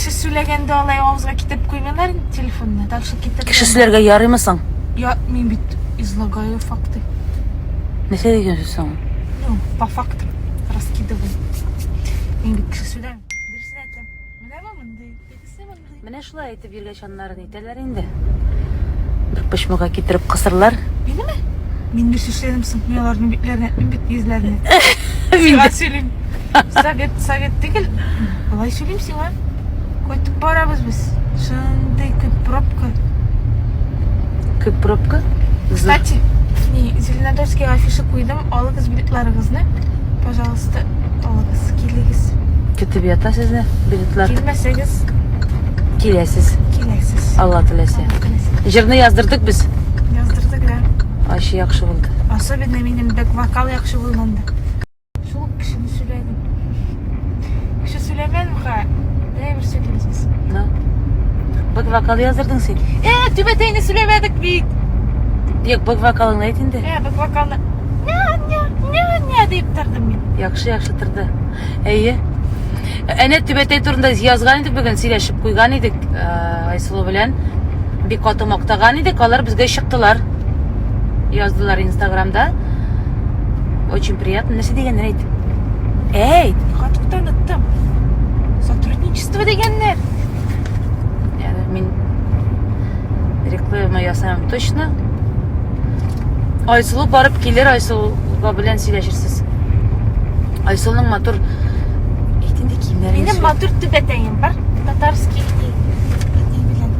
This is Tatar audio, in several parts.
Кеше сөйләгәндә алай авызга китереп куймыйлар инде телефонны. Так что китереп. Кеше сөйләргә ярыймы соң? Я, мин бит излагаю факты. Нәрсә дигән сүз соң? Ну, по фактам раскидываю. Мин бит кеше сөйләмим. Дөресен әйтәм. Менә бу мондый, тегесе мондый. Менә шулай әйтеп йөргәч аннары нитәләр инде. Бер почмакка китереп кысырлар. Минеме? Мин нәрсә эшләдем соң? Мин аларның битләренә, мин бит йөзләренә. Сиңа сөйлим. Совет, совет түгел. Болай сөйлим сиңа. Кайтып барабыз без. Шундый күп пробка. Күп пробка? Кстати, не, Зеленодольскийга афиша куйдым. Алыгыз билетларыгызны. Пожалуйста, алыгыз, килегез. Көтеп ята сезне билетлар. Килмәсәгез, Киләсез. киләсез. Алла теләсә. Алла теләсә. Җырны яздырдык без. Яздырдык, да. Ачы яхшы булды. Особенно минем бэк-вокал яхшы булды анда. Шул ук кешене сөйләдем. Кеше сөйләмәдем ха. Бер сөйлибез без. Ну. Бэк-вокал яздырдың син. Э, түбәтәйне сөйләмәдек бит. Юк, бэк-вокалыңны әйт инде. Э, бэк-вокалны ня ня ня ня дип тордым мин. Яхшы, яхшы торды. Әйе. Әнә түбәтәй турында язган идек бүген, сөйләшеп куйган идек э, Айсылу белән. Бик каты мактаган идек, алар безгә чыктылар. Яздылар Инстаграмда. Очень приятно. Нәрсә дигәннәр әйт. Әйт. Хатыкта оныттым. Сотрудничество дигәннәр. Ягъни мин реклама ясамам точно. Айсылу барып килер, Айсылуга белән сөйләшерсез. Айсылуның матур әйт инде киемнәрен. Минем матур түбәтәем бар. Татарский ни ни белән.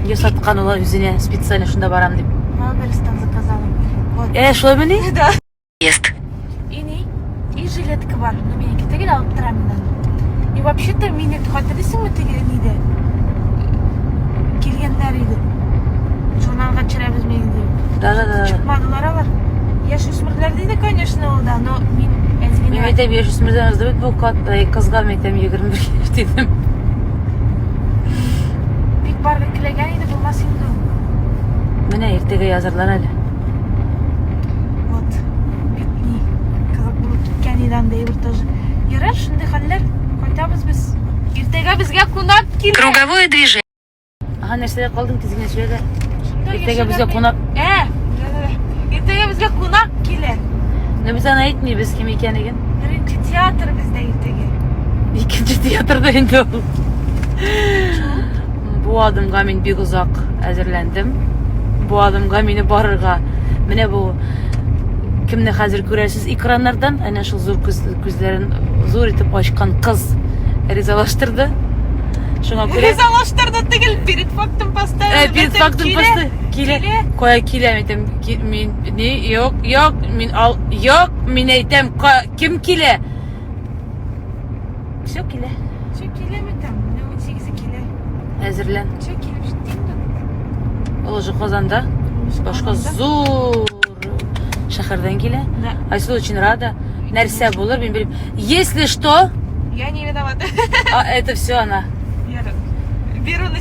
Ясаткан ул үзенә специально шунда барам дип. Вайлдберристан заказала. Вот. Э, шулаймыни? Да. И ни? И жилетка бар. Но минеке түгел, алып торам мин аны. И вообще-то мине хәтерлисеңме теге нидә? Килгәннәр иде. Журналга төшерәбез мине дип. Да, да, да. Чыкмадылар алар. Яшүсмерләр диде, конечно, ул да, но мин әз Мин генә әйтәм, яшүсмердән узды бит бу кызга, мин әйтәм, 21 яшь дидем. Бик баргы теләгән иде, булмас инде ул. Менә иртәгә язырлар әле. Вот. Бик ни кызык булып киткән иде анда әйбер тоже. Ярар, шундый хәлләр. Кайтабыз без. Иртәгә безгә кунак килә. Круговое движение. Ага, нәрсәдә калдың, тиз генә сөйлә дә. Шунда Иртәгә безгә яшәгән кунак. Ә, иртәгә безгә кунак килә. Но без аны әйтмибез кем икәнлеген. Беренче театр бездә иртәгә. Икенче театрда инде ул. Бу адымга мин бик озак әзерләндем. Бу адымга мине барырга. Менә бу кемне хәзер күрәсез экраннардан, әнә шул зур күз, күзләрен зур итеп ачкан кыз ризалаштырды. Шуңа күрә Ризалаштырды түгел, перед фактом поставили. Э, перед фактом поставили. Килә. Кая килә, әйтәм, мин ни, юк, юк, мин ал, юк, мин әйтәм, кем килә? Все килә. Все килә бит там, менә 18-е килә. Әзерлән. Все килеп җитте инде. Ул уже Казанда. Башка зур шәһәрдән килә. Да. Айсылу очень рада. Нәрсә булыр, мин белмим. Если что, Я не виновата. а, это все она. Я беру на